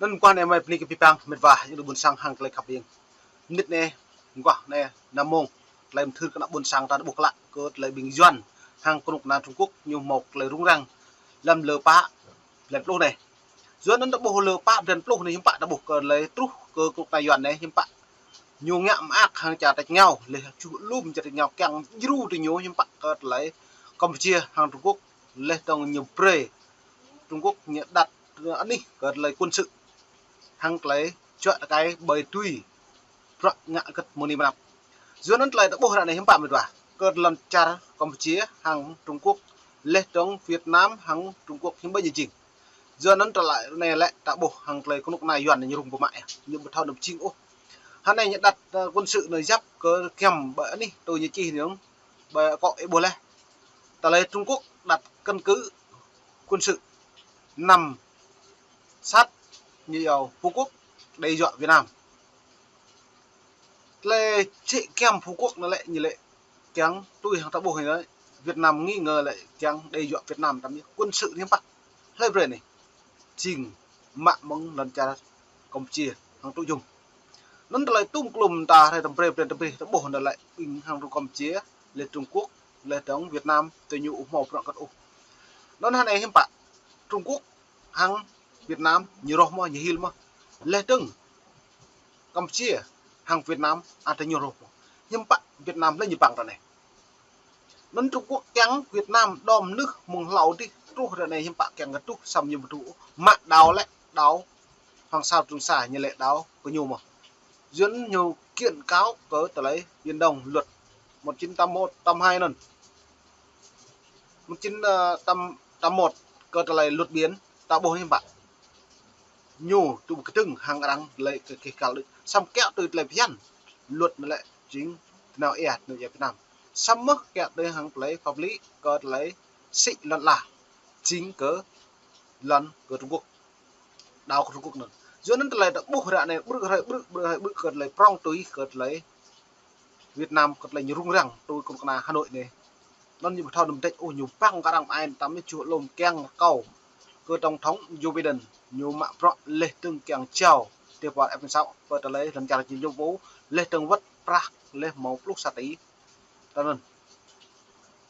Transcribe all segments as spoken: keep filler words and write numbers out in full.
Anŭn mơguah anai mơi bơni kơ abih bang mĕt wa, ayŏng adơi ƀuôn sang hăng tơlơi khăp hing. Mơnit anai, mơguah anai, năm mông, tơlơi mơthưr kơ ană ƀuôn sang ta ƀuh klă, kơ tơlơi ƀing Yuan, hăng kơnuk kơna Trung Quốc, ñu hmâo tơlơi rŭng răng, lăm lơ pă, blan pluh anai. Yua anŭn ta ƀuh lơ pă blan pluh anai hiư̆m pă ta ƀuh kơ tơlơi truh kơ kơnuk kơna Yuan anai hiư̆m pă. Ñu ngă mơak hăng čar tač rơngiao, laih čuh lŏm čar tač rơngiao kiăng djru tui ñu hiư̆m pă kơ tơlơi Campuchia hăng Trung Quốc, laih dơ̆ng ñu brơi Trung Quốc ñu đặt anih kơ tơlơi quân sự hăng tơlơi čuă tơkai ƀơi tui bruă ngă kơ̆t mơni mơnăp. Yua anŭn tơlơi ta ƀuh ră anai hiư̆m pă mĕt wa, kơ lŏn čar Campuchia hăng Trung Quốc, laih dơ̆ng Việt Nam hăng Trung Quốc hiư̆m ƀơi ñu jing. Yua anŭn tơlơi anai lĕ ta ƀuh hăng tơlơi kơnuk kơna Yuan ñu rŭng pơmă yơh, ñu ƀu thâo nao pơ jing ôh. Hơnai ñu đặt, ơ, quân sự ñu yap kơ giăm ƀơi anih tui ñu čih anŭn, ƀơi akŏ ih ƀuh laih. Tơlơi Trung Quốc đặt căn cứ quân sự nằm sát như ở Phú Quốc, đe dọa Việt Nam. Tơlơi čih giăm Phú Quốc anŭn lĕ ñu lĕ kiăng tui hăng ta ƀuh anai, Việt Nam nghi ngờ lĕ kiăng đe dọa Việt Nam tăm ñu quân sự hiư̆m pă. Hlơi brơi anai? Jing mă mơ̆ng lŏn čar Campuchia hăng tŭ jum. Anŭn tơlơi tŭm klum ta hrơi tơm brơi blan tơm brơi ta ƀuh anŭn lĕ ƀing hăng Trung Campuchia, laih Trung Quốc, laih dơ̆ng Việt Nam, tui ñu ƀu hmâo bruă kơ̆t ôh. Anŭn hơnai hiư̆m pă, Trung Quốc hăng Việt Nam ñu rŏh mơ̆, ñu hil mơ̆. Laih dơ̆ng Campuchia hăng Việt Nam ăt ñu rŏh mơ̆. Hiư̆m pă Việt Nam lĕ ñu păng ră anai. Anŭn Trung Quốc kiăng Việt Nam đom nưh mơ̆ng hlâo adih truh ră anai hiư̆m pă kiăng kơ truh, săm ñu ƀu truh. Mă đảo lĕ đảo Hoàng Sa Trường Sa ñu lĕ đảo kơ ñu mơ̆n. Yua anŭn ñu kiện cáo kơ tơlơi Biển Đông luật một chín tám mốt, tám hai anŭn. Một chín, ơ, tám, tám mốt kơ tơlơi luật biển, ta ƀuh hiư̆m pă. Ñu tŭ kơdơ̆ng hăng arăng tơlơi kơ kih kal đôč. Săm kiaŏ tui tơlơi phiăn. Luật anŭn lĕ jing tơnao ia, tơnao ia Việt Nam. Săm mơ̆ kiaŏ tui hăng tơlơi pháp lý kơ tơlơi sĭ lŏn ala. Jing kơ lŏn kơ Trung Quốc. Đảo kơ Trung Quốc anŭn. Yua anŭn tơlơi ta ƀuh ră anai ƀrư̆ hrơi ƀrư̆, ƀrư̆ hrơi ƀrư̆ kơ tơlơi prŏng tui kơ tơlơi Việt Nam kơ tơlơi ñu rŭng răng tui kơnuk kơna Hà Nội anai. Anŭn ñu ƀu thâo nao pơ đĕč ôh, ñu păng kơ arăng ƀai tăm ñu čuh lŏm kiăng kâo kơ Tổng thống Joe Biden ñu mă bruă laih dơ̆ng kiăng jao tơpă F mười sáu kơ tơlơi lŏn čar ñu ñu ƀu laih dơ̆ng wơ̆t prah laih hmâo pluh sa tỉ. Tơ anŭn.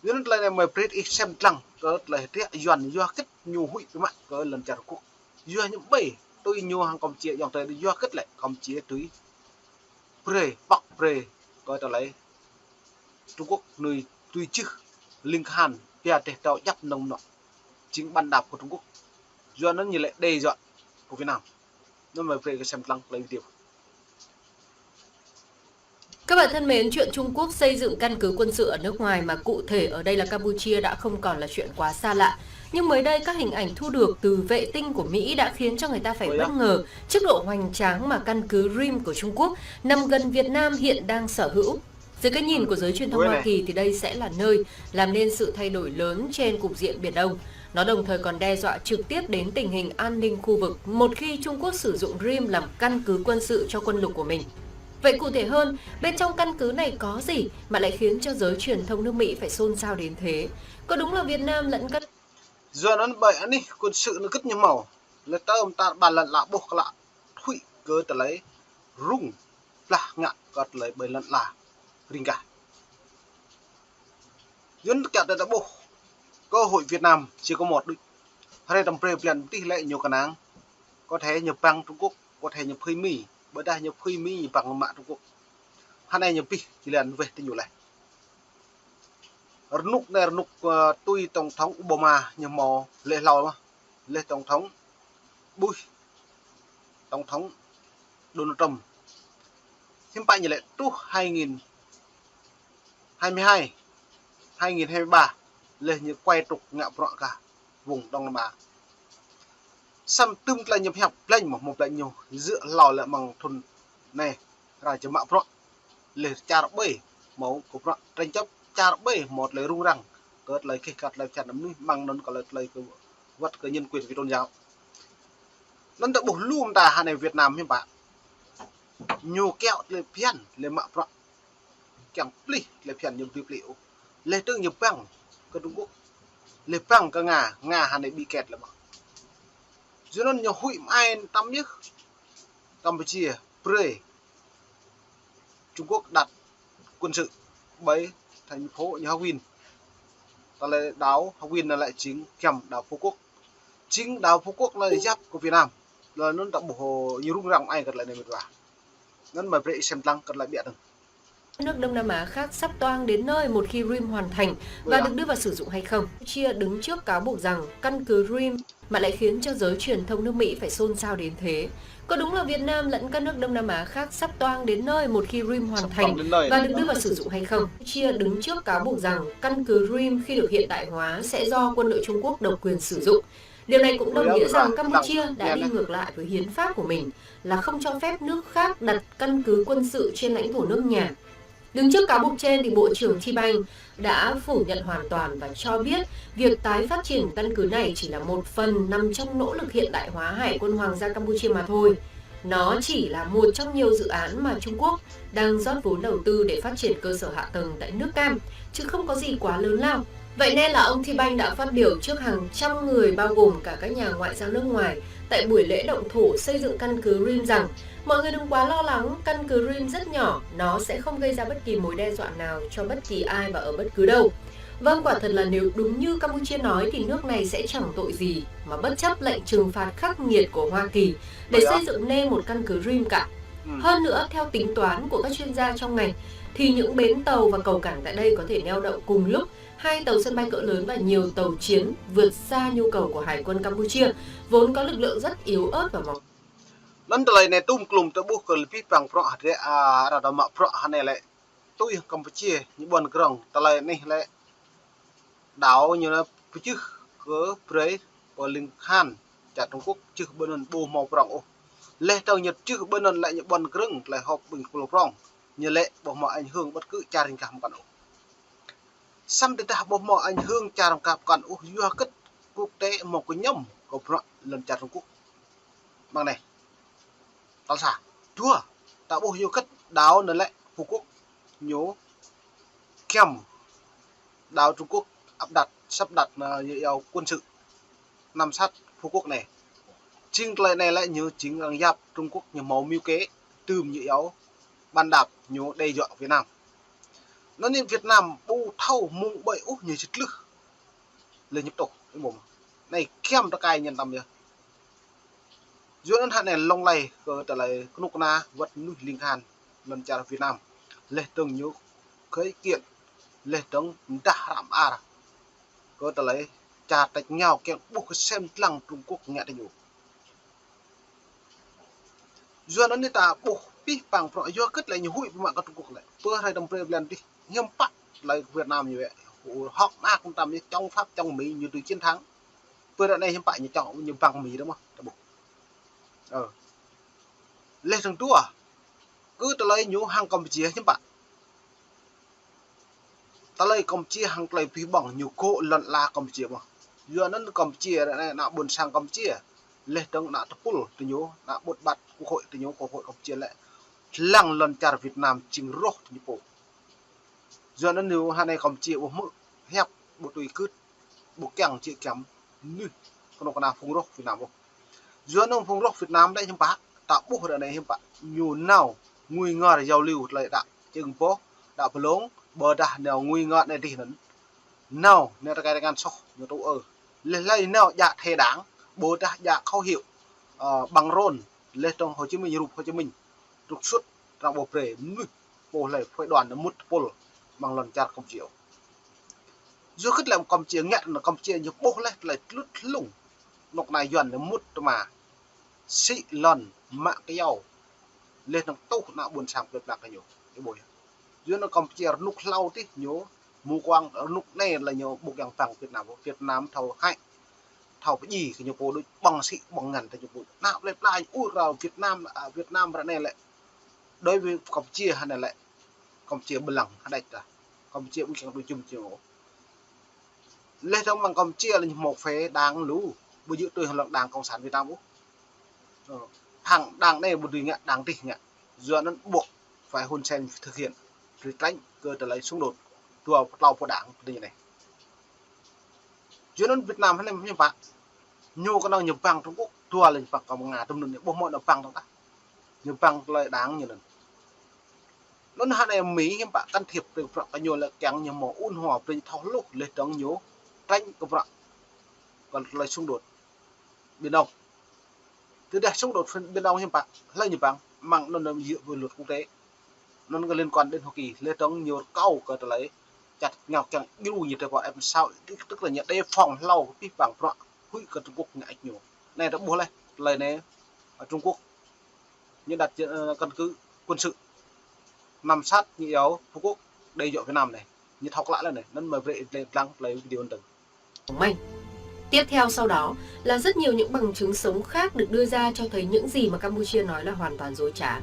Yua anŭn tơlơi anai mơi brơi ih sem lăng kơ tơlơi hơdră Yuan yua hơget ñu huĭ pơmă kơ lŏn čar Trung Quốc. Yua ñu ƀai tui ñu hăng Campuchia ayŏng adơi, yua hơget lĕ Campuchia tui brơi, pŏk brơi kơ tơlơi Trung Quốc anai tui čih ling khan pia teh tao djăp nơ̆ng mơnuă. Jing bàn đạp kơ Trung Quốc. Yua anŭn ñu lĕ đe dọa kơ Việt Nam. Anŭn mơi brơi kơ sem lăng tơlơi video. Các bạn thân mến, chuyện Trung Quốc xây dựng căn cứ quân sự ở nước ngoài mà cụ thể ở đây là Campuchia đã không còn là chuyện quá xa lạ. Nhưng mới đây, các hình ảnh thu được từ vệ tinh của Mỹ đã khiến cho người ta phải bất ngờ trước độ hoành tráng mà căn cứ Ream của Trung Quốc nằm gần Việt Nam hiện đang sở hữu. Dưới cái nhìn của giới truyền thông Hoa Kỳ thì đây sẽ là nơi làm nên sự thay đổi lớn trên cục diện Biển Đông. Nó đồng thời còn đe dọa trực tiếp đến tình hình an ninh khu vực một khi Trung Quốc sử dụng Ream làm căn cứ quân sự cho quân lục của mình. Vậy cụ thể hơn, bên trong căn cứ này có gì mà lại khiến cho giới truyền thông nước Mỹ phải xôn xao đến thế? Có đúng là Việt Nam lẫn các Yua anŭn ƀơi anih quân sự anŭn gĭt ñu hmâo. Laih tơm tar ƀar lŏn ala ƀuh klă huĭ kơ tơlơi rŭng blah ngă kơ tơlơi ƀơi lŏn ala ring gah. Yua anŭn kiaŏ tơ ta ƀuh cơ hội Việt Nam chỉ có một đôč. Hrơi tơm brơi blan tih lĕ ñu kơnang. Có thể ñu păng Trung Quốc, có thể ñu phơi Mi. Ƀôdah ñu phơi Mi ñu păng mă Trung Quốc. Hơnai ñu pih či lĕ weh tơ ñu laih. Rơnŭk anai rơnŭk, ơ, tui Tổng thống Obama ñu hmâo laih hlâo mơ̆n. Laih Tổng thống Bush, Tổng thống Donald Trump. Hiư̆m pă ñu lĕ truh hai nghìn hai mươi hai, hai nghìn hai mươi ba, laih ñu quay trục ngă bruă kơ vùng Đông Nam Á. Săm tơm tơlơi ñu pơhiăp blĕnh mơ̆, hmâo blĕnh ñu, yua hlâo lĕ mơ̆ng thun anai, ră čơmă bruă. Laih čar ƀai hmâo kơ bruă tranh chấp, čar ƀai hmâo tơlơi rŭng răng kơ tơlơi kih kăt tơlơi phiăn anăm nuih, mơ̆ng anŭn kơ tơlơi kơ wơ̆t kơ nhân quyền kơ tôn giáo. Anŭn ta ƀuh lŏm ta hơnai Việt Nam hiư̆m pă. Ñu kiaŏ tơlơi phiăn, tơlơi mă bruă. Kiăng plih tơlơi phiăn ñu ƀu plih ôh. Laih dơ̆ng ñu păng kơ Trung Quốc. Laih păng kơ Nga, Nga hơnai ƀĭ ket lĕ mơ̆n. Yua anŭn ñu huĭ mơai tăm yơh Campuchia brơi Trung Quốc đặt quân sự ƀơi thành phố ñu Hawin. Tơlơi đảo Hawin anai lĕ jing giăm đảo Phú Quốc. Jing đảo Phú Quốc anai yap kơ Việt Nam. Laih anŭn ta ƀuh ñu rŭng răng mơai kơ tơlơi anai mĕt wa. Anŭn mơ̆ brơi sem lăng kơ tơlơi ƀiă dơ̆ng. Nước Đông Nam Á khác sắp toang đến nơi một khi rim hoàn thành và được đưa vào sử dụng hay không? Chia đứng trước cáo buộc rằng căn cứ rim mà lại khiến cho giới truyền thông nước Mỹ phải xôn xao đến thế. Có đúng là Việt Nam lẫn các nước Đông Nam Á khác sắp toang đến nơi một khi rim hoàn thành và được đưa vào sử dụng hay không? Chia đứng trước cáo buộc rằng căn cứ rim khi được hiện đại hóa sẽ do quân đội Trung Quốc độc quyền sử dụng. Điều này cũng đồng nghĩa rằng Campuchia đã đi ngược lại với hiến pháp của mình là không cho phép nước khác đặt căn cứ quân sự trên lãnh thổ nước nhà. Đứng trước cáo buộc trên thì Bộ trưởng Tea Banh đã phủ nhận hoàn toàn và cho biết việc tái phát triển căn cứ này chỉ là một phần nằm trong nỗ lực hiện đại hóa Hải quân Hoàng gia Campuchia mà thôi. Nó chỉ là một trong nhiều dự án mà Trung Quốc đang rót vốn đầu tư để phát triển cơ sở hạ tầng tại nước Cam, chứ không có gì quá lớn lao. Vậy nên là ông Tea Banh đã phát biểu trước hàng trăm người, bao gồm cả các nhà ngoại giao nước ngoài, tại buổi lễ động thổ xây dựng căn cứ rim rằng mọi người đừng quá lo lắng, căn cứ rim rất nhỏ, nó sẽ không gây ra bất kỳ mối đe dọa nào cho bất kỳ ai và ở bất cứ đâu. Vâng, quả thật là nếu đúng như Campuchia nói thì nước này sẽ chẳng tội gì mà bất chấp lệnh trừng phạt khắc nghiệt của Hoa Kỳ để xây dựng nên một căn cứ rim cả. Hơn nữa, theo tính toán của các chuyên gia trong ngành, thì những bến tàu và cầu cảng tại đây có thể neo đậu cùng lúc hai tàu sân bay cỡ lớn và nhiều tàu chiến vượt xa nhu cầu của Hải quân Campuchia, vốn có lực lượng rất yếu ớt và mỏng. Anŭn tơlơi anai tum klum ta ƀuh kơ lĕ pih păng prŏ hơdră, a, ră anai mă prŏ hơnai lĕ tui Campuchia ñu ƀuăn krong tơlơi anai lĕ đảo ñu anai pơčeh kơ brơi pơ ling khan čar Trung Quốc čih ƀơi anŭn ƀu hmâo prŏng ôh. Laih dơ̆ng ñu čih ƀơi anŭn lĕ ñu ƀuăn krong tơlơi họp ƀing kơpul prŏng. Ñu lĕ ƀu hmâo ảnh hưởng bất cứ čar ring gah mơkăn ôh. Samơ̆ tơdah ƀu hmâo ảnh hưởng čar ring gah mơkăn ôh, yua hơget quốc tế hmâo kơñăm kơ bruă lŏn čar Trung Quốc. Mơ̆ng anai. Tal sa. Dua, ta ƀuh yua hơget đảo anai lĕ Phú Quốc ñu giăm đảo Trung Quốc áp đặt, sắp đặt anai yua yua quân sự nằm sát Phú Quốc anai. Jing tơlơi anai lĕ ñu jing arăng yap Trung Quốc ñu hmâo mưu kế tơm yua yua bàn đạp ñu đe dọa Việt Nam. Anŭn anai Việt Nam ƀu thâo mơ̆ng ƀơi ôh ñu čih tơlơi. Lĕ ñu tuh, ih ƀuh mơ̆. Anai giăm tơkai ñu tăm yơh. Yua anŭn hơnai lŏng lăi kơ tơlơi kơnuk kơna wơ̆t mơnuih ling khan lŏn čar Việt Nam. Laih dơ̆ng ñu khơi kiện, laih dơ̆ng mơdah hră mơar kơ tơlơi čar tač rơngiao kiăng ƀuh kơ sem lăng Trung Quốc ngă tơ ñu. Yua anŭn anai ta ƀuh pih păng prŏ yua hơget lĕ ñu huĭ pơmă kơ Trung Quốc lĕ. Pơ hrơi tơm brơi blan dih hiam pă tơlơi Việt Nam ñu wĕ. Hŏk mơak kơ tăm ñu chống Pháp chống Mỹ ñu tui chiến thắng. Pơ ră anai hiam pă ñu chống ñu băng Mỹ dơ̆ng mơ̆ ta ƀuh. Ơ. Laih dơ̆ng dua. Kơ tơlơi ñu hăng Campuchia hiam pă. Tơlơi Campuchia hăng tơlơi pih ƀong ñu gŏ lŏn ala Campuchia mơ̆. Yua anŭn Campuchia ră anai ană ƀôn sang Campuchia. Laih dơ̆ng ană tơpul tơ ñu, ană ƀut ƀat quốc hội tơ ñu, quốc hội Campuchia lĕ lăng lŏn čar Việt Nam jing roh tơ ñu pô. Yua anŭn ñu hơnai Campuchia ƀu hmư̆ hiăp ƀu tui kưt ƀu kiăng či kiăm mơnuih kơnuk kơna phung roh Việt Nam ôh. Yua anŭn phung roh Việt Nam lĕ hiam pă, ta ƀuh ră anai hiam pă. Ñu nao ngui ngor giao lưu tơlơi đă čeng boh, đă pơlông, ƀôdah nao ngui ngor anai dih anŭn. Nao, nao tơkai tơngan soh, ñu tŭ ơ. Laih laih nao djă thẻ đảng, ƀôdah djă khẩu hiệu, ơ, bằng rôn, laih dơ̆ng Hồ Chí Minh, rup Hồ Chí Minh. Trục xuất, arăng ƀu brơi, mơnuih pô hlơi phái đoàn nao mŭt tơpul amăng lŏn čar Campuchia. Yua hơget lĕ Campuchia ngă anŭn Campuchia ñu ƀuh laih tơlơi tlut hlung. Kơnuk kơna Yuan nao mŭt tơma. Sĭ lŏn mă kơyâo. Laih dơ̆ng tuh ană ƀôn sang plơi pla kơ ñu. Ih ƀuh yơh. Yua anŭn Campuchia rơnŭk hlâo dih ñu mơkuang rơnŭk anai lĕ ñu ƀu kiăng băng Việt Nam. Việt Nam thâo hăi. Thâo pơdjai kơ ñu pô đôč ƀơ̆ng sĭ ƀơ̆ng ngăn tơ ñu pô. Ană plơi pla ur rao Việt Nam, a, Việt Nam ră anai lĕ. Đối với Campuchia hơnai lĕ Campuchia ƀlăng hơđĕč ta. Campuchia ƀu kiăng tui jum jing ôh. Laih dơ̆ng mơ̆ng Campuchia lĕ ñu hmâo phe đảng lu, ƀu djơ̆ tui hăng lăng đảng Cộng sản Việt Nam ôh. Ơ, hăng đảng anai ƀu dưi ngă, đảng dih ngă. Yua anŭn buộc phải Hun Sen thực hiện, để tránh kơ tơlơi xung đột dua pơtlâo pô đảng tơ ñu anai. Yua anŭn Việt Nam hơnai hiam pă. Ñu kơnơ̆ng ñu băng Trung Quốc. Dua lĕ ñu păng kơ Nga tơm anŭn ñu ƀuh mơ̆ anŭn păng tong tah. Ñu păng tơlơi đảng ñu anŭn. Anŭn hă anai Mi hiư̆m pă can thiệp brơi bruă kơ ñu lĕ kiăng ñu hmâo ôn hòa brơi ñu thâo hluh lĕ dơ̆ng ñu tránh kơ bruă kơ tơlơi xung đột Biển Đông. Tơdah xung đột Biển Đông hiư̆m pă, hlơi ñu păng, mơ̆ng anŭn ñu dựa với luật quốc tế. Anŭn kơ liên quan đến Hoa Kỳ, lĕ dơ̆ng ñu rơkâo kơ tơlơi čăt ngao kiăng djru ñu tơpă F mười sáu, tức là ñu đề phòng hlâo kơ pih păng bruă huĭ kơ Trung Quốc ngă ĕč ñu. Anai ta ƀuh lĕ, tơlơi anai, Trung Quốc ñu đặt, ơ, căn cứ quân sự nằm sát ñu iâu Phú Quốc, đe dọa Việt Nam anai. Ñu thâo klă lĕ anai, anŭn mơ̆ brơi lĕ lăng tơlơi video anŭn. Manh. Tiếp theo sau đó là rất nhiều những bằng chứng sống khác được đưa ra cho thấy những gì mà Campuchia nói là hoàn toàn dối trá.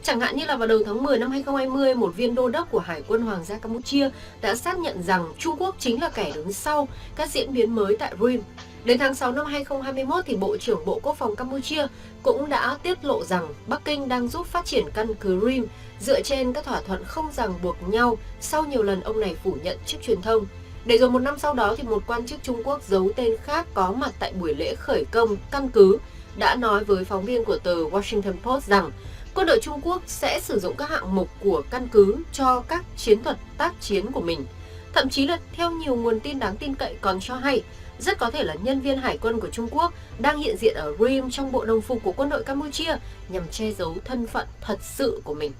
Chẳng hạn như là vào đầu tháng mười năm hai không hai mươi, một viên đô đốc của Hải quân Hoàng gia Campuchia đã xác nhận rằng Trung Quốc chính là kẻ đứng sau các diễn biến mới tại Ream. Đến tháng sáu năm hai không hai mươi mốt thì Bộ trưởng Bộ Quốc phòng Campuchia cũng đã tiết lộ rằng Bắc Kinh đang giúp phát triển căn cứ Ream dựa trên các thỏa thuận không ràng buộc nhau sau nhiều lần ông này phủ nhận trước truyền thông. Để rồi một năm sau đó thì một quan chức Trung Quốc giấu tên khác có mặt tại buổi lễ khởi công căn cứ đã nói với phóng viên của tờ Washington Post rằng quân đội Trung Quốc sẽ sử dụng các hạng mục của căn cứ cho các chiến thuật tác chiến của mình. Thậm chí là theo nhiều nguồn tin đáng tin cậy còn cho hay, rất có thể là nhân viên hải quân của Trung Quốc đang hiện diện ở Ream trong bộ đồng phục của quân đội Campuchia nhằm che giấu thân phận thật sự của mình.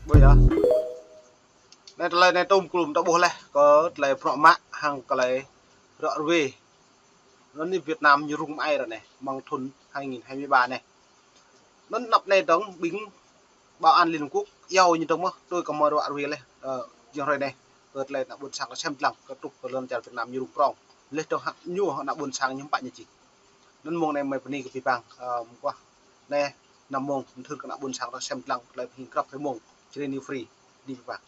Ƀơi yơh. Anai tơlơi anai tôm klum ta ƀuh lĕ, kơ tơlơi bruă mă hăng tơlơi ră ruai. Anŭn anai Việt Nam ñu rŭng ai ră anai, mơ̆ng thŭn hai nghìn hai mươi ba anai. Anŭn anăp anai dơ̆ng ƀing Bảo an Liên Hợp Quốc iâu ñu dơ̆ng mơ̆, tui kơ mơ̆ ră ruai lĕ, ơ, jing hrơi anai, kơ tơlơi ană ƀôn sang kơ sem lăng, kơ truh kơ lŏn čar Việt Nam ñu rŭng prong. Lĕ dơ̆ng hă ñu ană ƀôn sang ñu hiư̆m pă ñu či. Anŭn mơ̆ng anai mơi bơni kơ pih păng, ơ, mơguah. Anai, anăm mơ̆ng, mơthưr kơ ană ƀôn sang ta sem lăng, tơlơi pơhing krăp hrơi mơ̆ng, Jrai New Free, bơni pih păng.